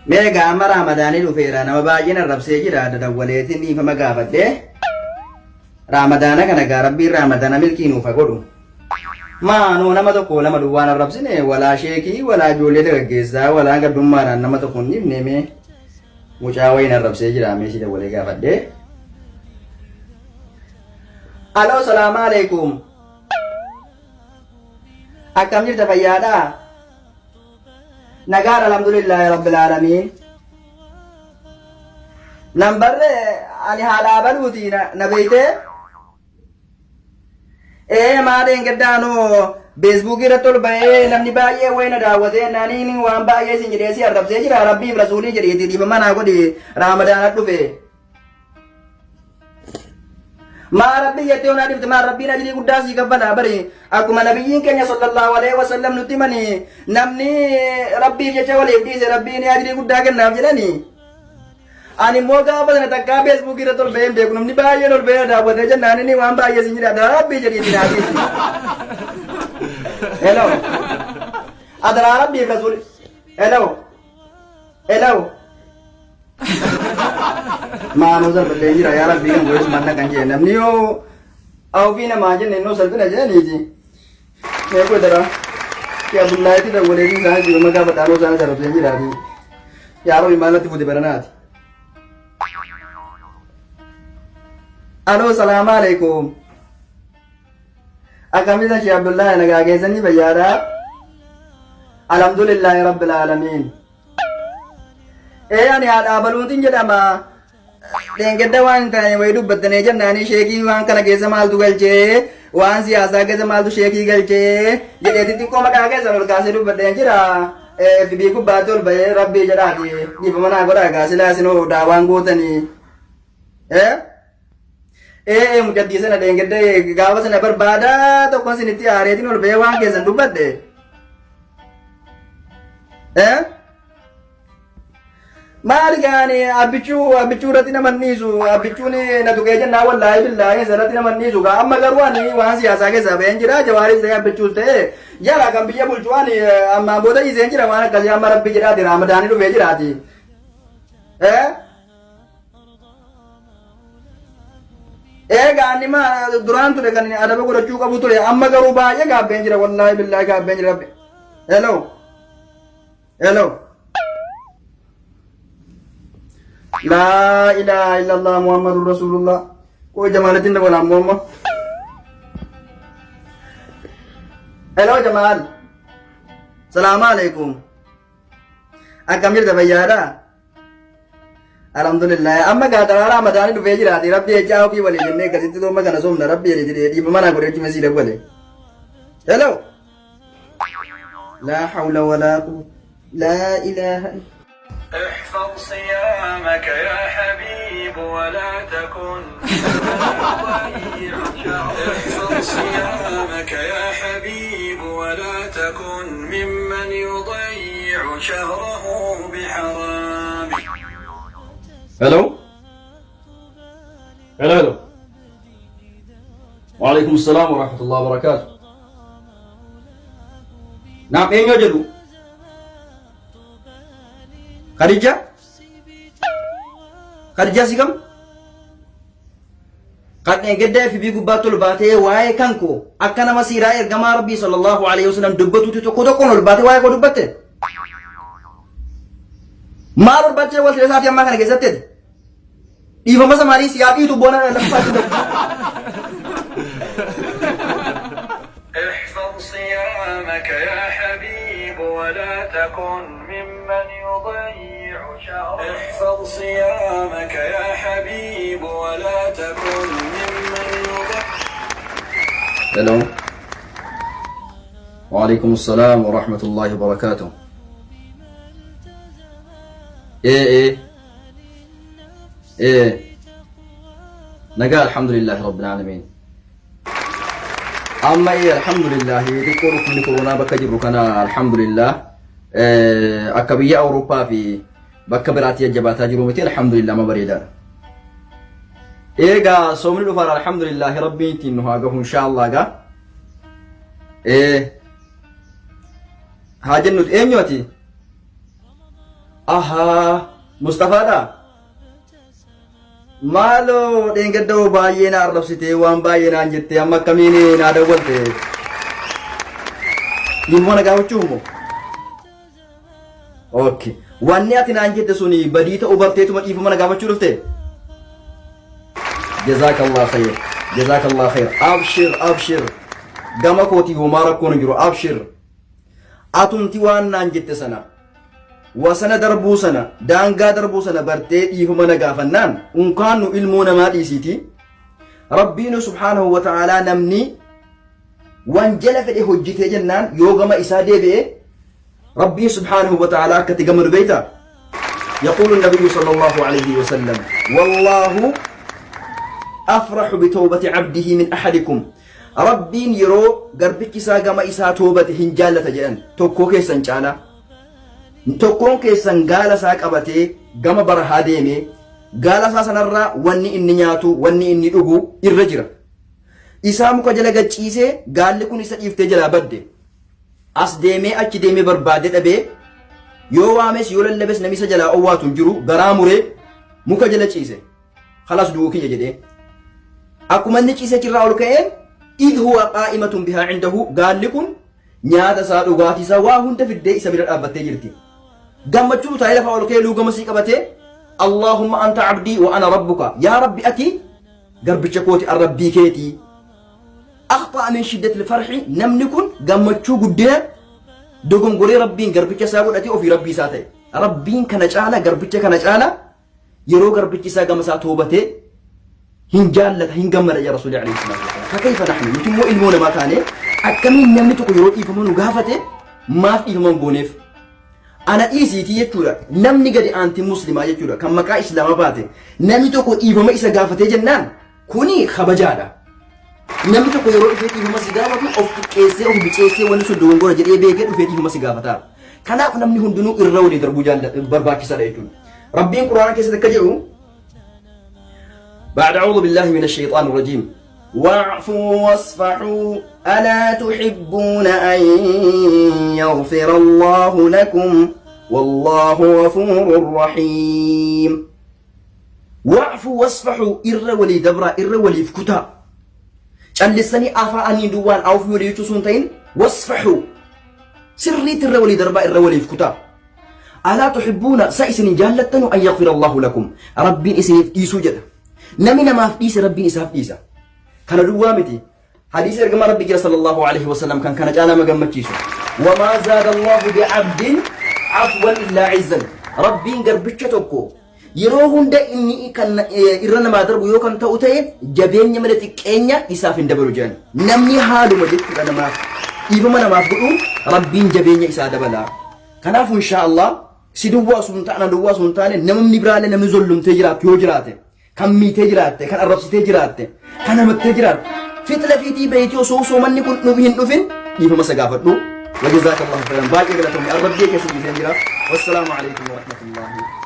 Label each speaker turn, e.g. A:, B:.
A: Mee egaa amma Raamadaanii dhufeera nama baay'een arrabsee jira dadawwaleetiin dhiifama gaafadhee Raamadaana kana egaa rabbiin Raamadaana milkii nuuf haa godhu. Maanoo nama tokko lama duwwaan arrabsine walaa sheekii walaa ijoollee dargaggeessaa walaa gaddummaadhaan nama tokko hin dhiifne mee mucaa wayiin arrabsee jira mee si dawwalee gaafadhee. Aloo salaamaa alaikum. Akkam jirta fayyaadhaa? Nagaan alhamdulillahi rabbil aalamiin. Nan barre ani haadha abaluuti na beeytee? Ee maa dheengaddaanoo feesbuukii irratti ol ba'ee namni baay'ee wayi na daawwatee naaniin waan baay'ee isin jedhee si arrabsee jira rabbiif rasuulii jedhiiti dhiifama naa godhi raamadaana dhufe. Maa rabbii jettee onaa dhifte maa rabbiin ajrii guddaa sii kaffala bari akkuma nabiyyiin keenya sallallahu alaihi wasallam nutti himani namni rabbiif jecha waliif dhiise rabbiin ajrii guddaa kennaaf jedhani. Ani immoo gaafa sana takkaa feesbuukii irratti ol ba'ee hin beeku namni baay'een ol ba'ee daawwatee jennaan inni waan baay'ee sin jedha adaraa rabbii jedhiitti naa dhiisi. Hello. Adaraa rabbiif rasuuli. Hello. Hello. Maanoo salphadhee jira yaa rabbii kan goes manna kan jee namni yoo ofii namaa jenne innoo salphina jeeniiti. Mee godara. Yaa Abdullaahitti dawwalee isaan jiru maqaa badhaanoo isaan salphadhee jiraati. Yaa rabbi maal natti fuute baranaati. Aloo salaamu alaikum. Akkamisa Shee Abdullaahi nagaa keessanii fayyaadha. Alhamdulillaahi Rabbil Aalamiin. Ee ani haadha abaluutiin jedhama. Dheengadda waan hin taane wayii dubbattanii jennaanii sheekii waan kana keessa maaltu galchee waan siyaasaa keessa maaltu sheekii galchee jedheeti xiqqoo maqaa keessan ol kaasee dubbadheen jira. FB gubbaatti ol bahee rabbii jedhaati dhiifama naa godhaa egaa silaa isinoo daawaan gootanii. Ee ee mucattii sana dheengadda gaafa sana barbaada tokkoon isinitti aareetiin ol bahee waan keessan dubbadhe. Ee Maali gaani abbichuu abbichuu irratti nama hin dhiisu abbichuun na tuqee jennaa wallaahi billaahi isa irratti nama hin dhiisu gaa amma garuu ani waan siyaasaa keessaa baheen jira jawaaris ta'e abbichuus ta'e jara kan biyya bulchu ani ammaan booda dhiiseen jira waan akkasii amma rabbi jedhaati raamadaanii dhufee jiraati. Ee Egaa inni ma duraan ture kan adaba godhachuu qabu ture amma garuu baay'ee gaabbeen jira wallaahi billaahi gaabbeen jira rabbi. Hello. Hello. Laa ilaaha illallah Muhammadur Rasulullah. Koo Jamaalittiin dabala ammoo amma. Hello Jamaal. Salaamu alaikum. Akkam jirta fayyaadhaa? Alhamdulillah. Amma gaa daraa Ramadaanii dhufee jiraati. Rabbi jechaa ofii walii jennee akkasitti sooma kana soomna. Rabbi jedhee jedhee dhiifama naa godhee cimee sii dawwale. Hello. Laa hawla walaa quwwata. Laa ilaaha illa.
B: احفظ صيامك يا حبيب ولا تكن ممن يضيع احفظ صيامك يا حبيب ولا تكن ممن يضيع شهره بحرام
A: Hello. Hello, hello. Waalaikum salaam wa rahmatullahi wa barakatuh. Naam eenyu jedhu? Khadija? Khadija si kam? Kan dheengadda FB gubbaatti ol baatee waa'ee kan koo akka nama siiraa ergamaa Rabbii sallallahu alaihi wasallam dubbatuuti tokko tokkoon ol baatee waa'ee koo dubbatte. Maal ol baatee wal isaatii ammaa kana keessatti? Dhiifama samaarii siyaa dhiitu boona lammaffaa ta'u.
B: احفظ صيامك يا حبيب ولا تكن ممن يضيع شهره احفظ صيامك يا حبيب ولا تكن ممن يضيع
A: Hello. Waalaikum salaam wa rahmatullahi wa barakatuh. Ee ee. Ee. Nagaa alhamdulillahi rabbil aalamiin. Amma ee alhamdulillah xiqqoo dhukkubni koronaa bakka jirru kana alhamdulillah akka biyya Awurooppaa fi bakka biraatti jajjabaataa jiru miti alhamdulillah amma bareedaadha. Eegaa soomni dhufaara alhamdulillah rabbiin ittiin nu haa gahu inshaallah gaa. Ee haa jennuti eenyu ati? Ahaa Mustafaadha? Maaloo dheengadda hoo baay'ee na arrabsitee waan baay'ee naan jettee amma akkamiin naa dawwalte? Dhiifama na gaafachuu immoo? Okay. Wanni ati naan jette suni badii ta'uu barteetuma dhiifama na gaafachuu dhufte? Jazaakallah khayr. Jazaakallah khayr. Abshir abshir. Gama kootii homaa rakkoon hin jiru. Abshir. Atumti waan naan jette sana wasana darbuu sana daangaa darbuu sana bartee dhiifama na gaafannaan unkaan nu ilmoo namaa dhiisiiti. Rabbiinu subhaanahu wa ta'aalaa namni wanjala fedhe hojjitee jennaan yoo gama isaa deebi'e Rabbiin subhaanahu wa ta'aalaa akka itti gammadu beektaa? يقول النبي صلى الله عليه وسلم والله أفرح بتوبة عبده من أحدكم Rabbiin yeroo garbichi isaa gama isaa toobate hin jaallata jedhan tokkoo keessan caalaa. Tokkoon keessan gaala isaa qabatee gama barahaa deemee gaala isaa sanarraa wanni inni nyaatu wanni inni dhugu irra jira. Isaa muka jala gad ciisee gaalli kun isa dhiiftee jalaa badde. As deemee achi deemee barbaadee dhabee yoo waames yoo lallabes namni isa jalaa owwaatu hin jiru garaa muree muka jala ciise. Khalas du'uu kiyya jedhee. Akkuma inni ciisee achirraa ol ka'een idh huwa qaa'imatun bihaa indahu gaalli kun nyaata isaa dhugaatii isaa waa hunda fiddee isa bira dhaabbattee jirti. Gammachuu taa'ee lafaa ol ka'ee luugama sii qabatee Allahumma anta abdii wa ana rabbuka yaa rabbi ati garbicha kooti an rabbii keetii. Akhta'a min shiddatil farhi namni kun gammachuu guddina dogongoree rabbiin garbicha isaa godhatee ofii rabbii isaa ta'e. Rabbiin kana caala garbicha kana caala yeroo garbichi isaa gama isaa toobatee hin jaallata hin gammada jedha rasuulli alayhi salaatu wasalaam. Fakayfa nahnu nuti immoo ilmoo namaa taane akkamiin namni tokko yeroo dhiifama nu gaafate maaf dhiifama hin gooneef? Ana dhiisiitii jechuudha namni gadi aantii muslimaa jechuudha kan maqaa islaamaa baate namni tokko dhiifama isa gaafatee jennaan kuni kabajaadha. Namni tokko yeroo dhufee dhiifama si gaafatu of xiqqeessee of biceessee wanni sun dogongora jedhee beekee dhufee dhiifama si gaafata. Kanaaf namni hundinuu irra walii darbuu barbaachisaadha jechuudha. Rabbiin Quraana keessatti akka jedhu بعد أعوذ بالله من الشيطان الرجيم واعفوا واصفحوا ألا تحبون أن يغفر الله لكم والله غفور رحيم Wa'fuu wasfahuu irra walii dabraa irra waliif kutaa. Callissanii afaanii duwwaan awfii walii jechuu osoo hin ta'in wasfahuu sirriitti irra walii darbaa irra waliif kutaa. Alaa tuhibbuuna sa isin hin jaallattanu an yaghfira Allahu lakum Rabbiin isiniif dhiisuu jedha. Namni namaaf dhiise Rabbiin isaaf dhiisa. Kana duwwaa miti. Hadiisa ergamaa Rabbi jira sallallahu alaihi wasallam kan kana caalaa nama gammachiisu. Wamaa zaada Allahu bi'abdin afwan illaa izzan. Rabbiin garbicha tokko Yeroo hunda inni kan irra namaa darbu yoo kan ta'u ta'e jabeenya malee xiqqeenya isaaf hin dabalu jedhan. Namni haaluma jechuudha namaaf dhiifama namaaf godhuun Rabbiin jabeenya isaa dabala. Kanaafuu inshaa Allah si duwwaa osoo hin taane ana duwwaa osoo hin taane namni biraallee namni zollumtee jiraattu yoo jiraate kan miitee jiraatte kan arrabsitee jiraatte kan hamattee jiraatte fixla fiitii beetii osoo soomanni kun hin dhufin dhiifama isa gaafadhu. Wajazaakallahu khairan baay'ee galatoomi arrabbii keessa dhiiseen jira. Wassalaamu alaikum warahmatullahi.